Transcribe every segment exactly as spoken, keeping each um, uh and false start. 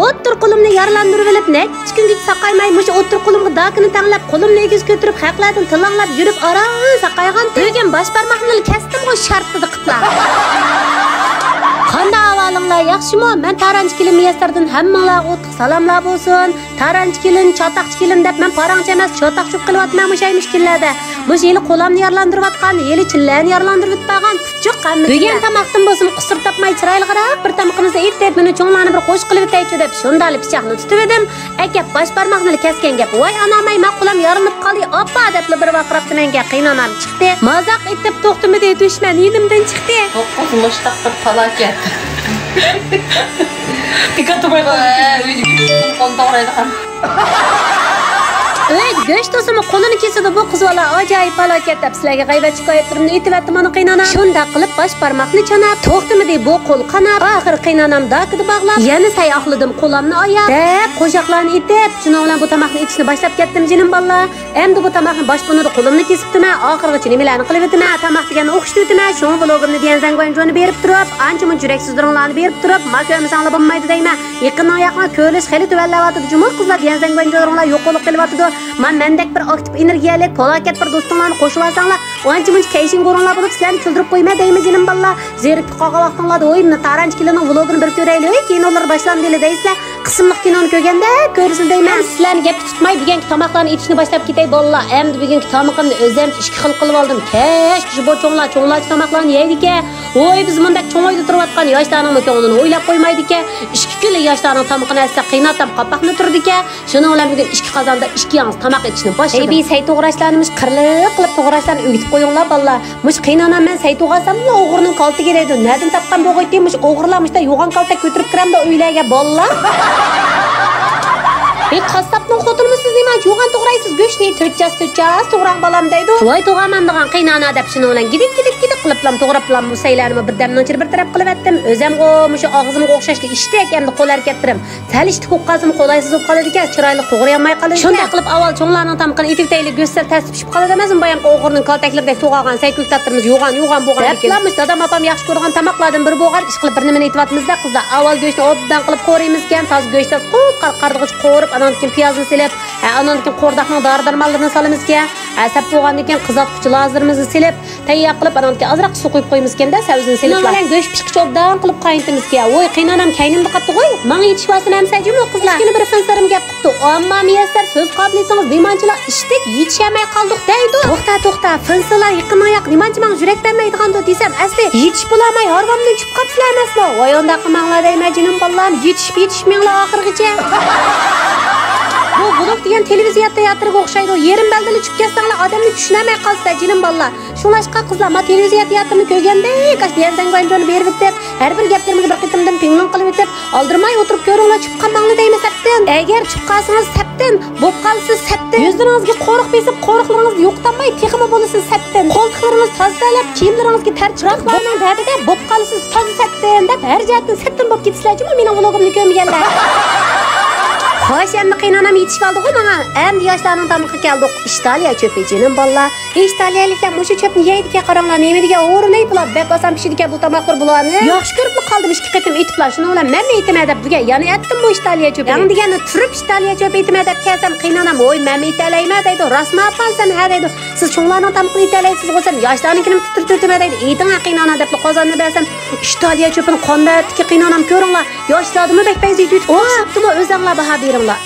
ئوتتۇرا قولۇمنى يارىلاندۇرۇۋېلىپ، نەچچە كۈنگىچە ساقايماي، مۇشۇ ئوتتۇرا قولۇمغا داكىنى تەڭلەپ، قولۇمنى ئېگىز كۆتۈرۈپ، خەقلەردىن تىل ئاڭلاپ يۈرۈپ، ئاران ساقايغانتىم. بۈگۈن باش بارماقنىلا كەستىمغۇ شارتىدى قىپلا. قانداق ئەھۋالىڭلار، ياخشىمۇ؟ مەن تارانچى كېلىن مىيەسسەردىن ھەممىڭلارغا ئوتلۇق سالاملار بولسۇن. تارانچى كېلىن، چاتاقچى كېلىن دەپ مەن پاراڭچى ئەمەس، چاتاق چۈپ قېلىۋاتىمەن مۇشۇ ئەي مۇشۇ كۈنلەردە. مۇشۇ ھېلى قولامنى يارىلاندۇرۇۋاتقان، ھېلى چىللەنى يارىلاندۇرۇۋېتىپ بارغان پۇچۇق ھەممە بۈگۈن كۈنلەر. تاماقتىن بولسىمۇ قۇسۇر تاپماي، چىرايلىقراق بىر تامىقىمىزنى ئېتىپ، مېنى چوڭلارنى بىر خوش قىلىۋېتەيچۇ دەپ، شۇنداقلا پىچاقنى تۇتۇۋىدىم. ئەكەپ باش بارماقنىلا كەسكەن گەپ. ۋاي ئانام-ئاي، ما قولام يارىلىنىپ قالدى، ئاپا دەپلا بىر ۋارقىراپتىمەنكەن قېينانام. چىقتى. مازاق ئېتىپ توختىمىدى، دۈشمەن يېنىمدىن چىقتى. توققۇز مۇشتاق بىر پالاكەت. ئۆيگە قولنى توغرايدىغان. ئۆيدە گۆش تۇرسىمۇ قولىنى كېسىدۇ بۇ قىز بالا، ئاجايىپ پالاكەت دەپ سىلەرگە غەيۋەت شىكايەتلىرىمنى ئېيتىۋەتتىم ئانا قېينانام. شۇنداق قىلىپ باش بارماقنى چاناپ، توختىمىدى بۇ قول قاناپ، ئاخىرى قېينانام داكىدا باغلاپ، يەنە سەي ئاقلىدىم قولامنى ئاياپ، دەپ قوشاقلارنى ئېتىپ، شۇنىڭ بىلەن بۇ تاماقنى ئېتىشنى باشلاپ كەتتىم جېنىم بالىلار. ئەمدى بۇ تاماقنى باش بۇنىدا قولۇمنى كېسىپتىمەن، ئاخىرغىچە نېمىلەرنى قىلىۋېتىمەن، تاماق دېگەننى ئوخشىتىۋېتىمەن، شۇڭا ۋلوگۇمنى ديەنزەنگۇەنجۇنى بېرىپ تۇرۇپ، ئانچە-مۇنچە يۈرەكسىزلىرىڭلارنى بېرىپ تۇرۇپ، ما كۆرمىسەڭلار بولمايدۇ دەيمەن. يېقىننىڭ ياقما كۆرۈلۈش خېلى تۆۋەنلەۋاتىدۇ جۇمۇ قىزلار، ديەنزەنگۇەنجۇلىرىڭلار يوقىلىپ قېلىۋاتىدۇ. ما مەندەك بىر ئاكتىپ ئېنېرگىيەلىك، پالاكەت بىر دوستۇڭلارنى قوشۇۋالساڭلار، ئانچە-مۇنچە كەيشىڭ گۇرۇڭلار بولۇپ، سىلەرنى كۈلدۈرۈپ قويىمەن دەيمەن جېنىم بالىلار. زېرىكىپ قالغان ۋاقتىڭلاردا، ۋوي، مانا تارانچى كېلىننىڭ ۋلوگىنى بىر كۆرەيلى، ۋوي، كىنولىرى باشلاندىلى دەيسىلەر. قىسىملىق كىنونى كۆرگەندە كۆرىسىلەر دەيمەن. سىلەرنى گەپكە تۇتماي، بۈگۈنكى تاماقلارنى ئېتىشنى باشلاپ كېتەي بالىلار. ئەمدى بۈگۈنكى تامىقىمنى ئۆزۈمچە ئىككى خىل قىلىۋالدىم. كەچكىچە بۇ چوڭلار چوڭلارچە تاماقلارنى يەيدىكەن. ۋوي، بىز مۇنداق چوڭ ئۆيدە تۇرۇۋاتقان ياشلارنىڭمۇ كۆڭلىنى ئويلاپ قويمايدىكەن. ئىككى كۈنلۈك ياشلارنىڭ تامىقىنى ئەتسە قىيناتام قاپاقنى تۈرىدىكەن. شۇنىڭ بىلەن بۈگۈن ئىككى قازاندا ئىككى ياڭزا تاماق ئېتىشنى باشلىدىم. ھەيبى، سەي توغراشلارنى مۇشۇ قىرلىق قىلىپ توغراشلارنى ئۆگىتىپ قويۇڭلار بالىلار. مۇشۇ قېينانام مەن سەي توغراساملا ئوغرىنىڭ كالتىگە دەيدۇ. نەدىن تاپقان بولغايتى مۇشۇ ئوغرىلار مۇشۇنداق يوغان كالتەك كۆتۈرۈپ كىرەمدۇ ئۆيلەرگە بالىلار؟ ھېي قاسساپنىڭ خوتۇنىمۇ سىز نېمانچە يوغان توغرايسىز گۆشنى؟ تۆت چاس، تۆت چاس توغراڭ بالام دەيدۇ. ۋاي توغرامامدىغان قېينانا دەپ شۇنىڭ بىلەن گىدىك، گىدىك، گىدىك قىلىپلام توغراپلام بۇ سەيلەرنىمۇ بىردەمنىڭ ئىچىدە بىر تەرەپ قىلىۋەتتىم. ئۆزەمغۇ مۇشۇ ئاغزىمغا ئوخشاشلا ئىشتەك ئەمدى قول ھەرىكەتلىرىم. سەل ئىشتىك بولۇپ قالسىمۇ قولايسىز بولۇپ قالىدىكەن، چىرايلىق توغرىيالماي قالىدىكەن. شۇنداق قىلىپ ئاۋۋال چوڭلارنىڭ تامىقىنى ئېتىۋېتەيلى، گۆش سەل تەستە پىشىپ قالىدۇ ئەمەسمۇ، بايامقى ئوغرىنىڭ كالتەكلىرىدەك توغرالغان سەي كۆكتاتلىرىمىز يوغان يوغان بولغاندىكىن. دەپلا مۇشۇ دادام ئاپام ياخشى كۆرىدىغان تاماقلاردىن بىرى بولغان ئىشقىلىپ بىر نېمىنى ئېتىۋاتىمىز-دە قىزلار. ئاۋۋال گۆشنى ئوبدان قىلىپ قورۇيمىزكەن، تازا گۆش تازا قۇپقارا قارىدىغۇچە قورۇپ، ئاناندىن كېيىن پىيازنى سېلىپ، ھە، ئاناندىن كېيىن قورداقنىڭ دارى-دارمانلىرىنى سالىمىزكەن. ھە، سەپ بولغاندىن كېيىن قىزارتقۇچ لازېرىمىزنى سېلىپ، تەييار قىلىپ، ئاناندىن كېيىن ئازراق سۇ قۇيۇپ قويىمىزكەن-دە، سەۋزىنى سېلىپ. شۇنىڭ بىلەن گۆش پىشقىچە ئوبدان قىلىپ قاينىتىمىزكەن. ۋوي، قېينانام كەينىمدە قاپتۇ غوي، ماڭا يېتىشىۋالسۇن ئەمسە جۇمۇ قىزلار. كىچىككىنە بىر فىنسىرىم گەپ قىپتۇ. ئامما مىيەسسەر سۆز قابىلىيىتىڭىز نېمانچىلا ئىشتەك، يېتىشەلمەي قالدۇق دەيدۇ. توختا، توختا، فىنسىرلار يېقىننىڭ ياق نېمانچە ماڭا يۈرەك بەرمەيدىغاندۇ دېسەم، ئەسلى يېتىشىپ بولالماي ھارۋامدىن چۈشۈپ قاپسىلەر ئەمەسمۇ؟ ۋاي ئۇنداق قىلماڭلار دەيمەن جېنىم بالام، يېتىشىپ، يېتىشىپ مېڭىڭلار ئاخىرغىچە. بۇ ۋلوگ دېگەن تېلېۋىزىيە تىياتىرىغا ئوخشايدۇ. يېرىم بەلدىلا چۈشۈپ كەتسەڭلار ئادەمنى چۈشىنەلمەي قالىسىلەر جېنىم بالىلار. شۇڭلاشقا قىزلار، ما تېلېۋىزىيە تىياتىرىنى كۆرگەندەك، ئاشۇ ديەنزەنگۇەنجۇنى بېرىۋېتىپ، ھەر بىر گەپلىرىمگە بىر قېتىمدىن پىڭلىڭ قىلىۋېتىپ، ئالدىرىماي ئوتتۇرۇپ كۆرۈڭلار، چۈشۈپ قالماڭلار دەيمەن سەپتىن. ئەگەر چۈشۈپ قالسىڭىز سەپتىن، بوپ قالىسىز سەپتىن. يۈزلىرىڭىزگە قورۇق بېسىپ، قورۇقلىرىڭىزنى يوقىتالماي تېخىمۇ بولىسىز سەپتىن. قولتۇقلىرىڭىز تازا تەرلەپ، كىيىملىرىڭىزگە تەر چىقىپ، بۇلارنىڭ دەردىدە بوپ قالىسىز تازا سەپتىن دەپ، ھەر جەھەتتىن سەپتىن بولۇپ كېتىسىلەر جۇمۇ مېنىڭ ۋلوگۇمنى كۆرمىگەنلەر. خوش، ئەمدى قېينانام يېتىشىۋالدىغۇ ماڭا. ئەمدى ياشلارنىڭ تامىقىغا كەلدۇق. ئىتالىيە چۆپى جېنىم بالىلار. ئىتالىيەلىكلەر مۇشۇ چۆپنى يەيدىكەن، قاراڭلار، نېمە دېگەن ھورۇن ئەي بۇلار، بەك ئاسان پىشىدىكەن بۇ تاماقلار بۇلارنى. ياخشى كۆرۈپلا قالدىم ئىككى قېتىم ئېتىپلا، شۇنىڭ بىلەن مەنمۇ ئېتىمەن دەپ بۈگۈن يەنە ئەتتىم بۇ ئىتالىيە چۆپىنى. يەڭ دېگەننى تۇرۇپ ئىتالىيە چۆپى ئېتىمەن دەپ كەلسەم، قېينانام، ۋوي، مەنمۇ ئېتەلەيمەن دەيدۇ. راستمۇ ئاپا سەن ھە دەيدۇ. سىز چوڭلارنىڭ تامىقىنى ئېتەلەيسىزغۇ، سەن ياشلارنىڭكىنىمۇ تىترىتىۋېتىمەن دەيدۇ. ئېيتىڭ ھە قېينانا دەپلا قازاننى بەرسەم، ئىتالىيە چۆپىنى قانداق ئەتتىكى قېينانام كۆرۈڭلار. ياشلاردىمۇ بەك پەيزى يېتىۋېتىپ، ئوخشاپتىمۇ، ئۆزەڭلار باھا بېرىڭلار.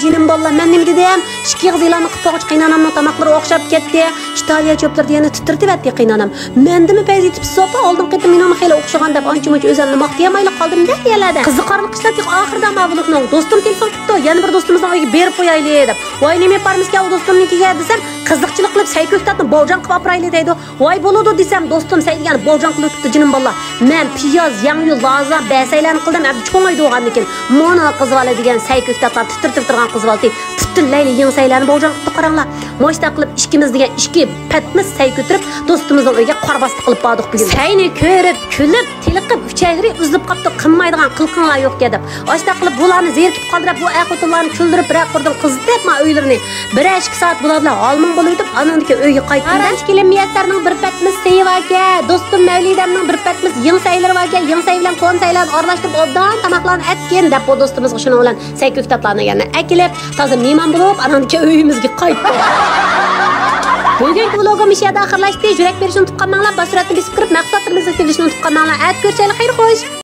جېنىم بالىلار، مەن نېمە دېدىم؟ ئىككى ئېغىز ئېلاننى قىلىپ بولغۇچە قېينانامنىڭ تاماقلىرى ئوخشاپ كەتتى. ئىتالىيە چۆپلىرى دېگەننى تىترىتىۋەتتى قېينانام. مەندىمۇ پەيزى تېپىپ سوپا ئالدىنقى قېتىم مېنىڭمۇ خېلى ئوخشىغان دەپ ئانچە مۇنچە ئۆزۈمنى ماختىيالمايلا قالدىم دە يەرلەردە. قىزىقارلىق ئىشلار تېخى ئاخىرىدا ماۋۇلۇقنىڭ. دوستۇم تېلېفون قىپتۇ، يەنە بىر دوستىمىزنىڭ ئۆيىگە بېرىپ قويايلى دەپ. ۋاي نېمە ئېلىپ بارىمىزكەن ئۇ دوستۇمنىڭكىگە دېسەم، قىزىقچىلىق قىلىپ سەي كۆكتاتنى بولجاڭ قىلىپ ئاپىرايلى دەيدۇ. ۋاي بولىدۇ دېسەم، دوستۇم سەي دېگەن بولجاڭ قىلىۋېتىپتۇ جېنىم بالىلار. مەن پىياز، ياڭيۇ، لازا، بەسەيلەرنى قىلدىم، ئەمدى چوڭايدۇ ئاندىن كېيىن. مانا قىزىۋالە دېگەن سەي كۆكتاتلار تىترىتىپ تۇرغان قىزىۋالدى. پۈتۈنلەيلا يېڭى سەيلەرنى بولجاڭ قىلىپتۇ قاراڭلار. مۇشۇنداق قىلىپ ئىككىمىز دېگەن ئىككى پەتنىس سەي كۆتۈرۈپ، دوستىمىزنىڭ ئۆيىگە قارا باستى قىلىپ باردۇق بۈگۈن. سەينى كۆرۈپ، كۈلۈپ، تېلىقىپ، ئۈچەيلىرى ئۈزۈلۈپ قاپتۇ، قىلمايدىغان قىلىقىڭلار يوقكەن دەپ. ئاشۇنداق قىلىپ بۇلارنى زېرىكىپ قالدىراپ، بۇ ئەر خوتۇنلارنى كۈلدۈرۈپ، بىرەر قۇردىن قىزىتىپ، ما ئۆيلىرىنى بىرەر ئىككى سائەت بۇلار بىلەن ھالمۇڭ بولۇۋېتىپ، ئانىڭدىكى ئۆيگە قايتتىم. ئارانچى كېلىن مىيەسسەرنىڭ بىر پەتنىس سېيى باركەن، دوستۇم مەۋلىدەمنىڭ بىر پەتنىس يېڭى سەيلىرى باركەن، يېڭى سەي بىلەن كونا سەيلەرنى ئارىلاشتۇرۇپ ئوبدان تاماقلارنى ئەتكىن دەپ، بۇ دوستىمىزغا شۇنىڭ بىلەن سەي كۆكتاتلارنى يەنە ئەكېلىپ، تازا مېھمان بولۇپ، ئاناڭدىكى ئۆيىمىزگە قايتتۇق. بۈگۈنكى ۋلوگۇم مۇشۇ يەردە ئاخىرلاشتى. يۈرەك بېرىشنى ئۇنتۇپ قالماڭلار، باشسۈرەتنى بېسىپ كىرىپ، مەھسۇلاتلىرىمىزنى تىللىشىنى ئۇنتۇپ قالماڭلار. ئەتە كۆرۈشەيلى، خەير خوش.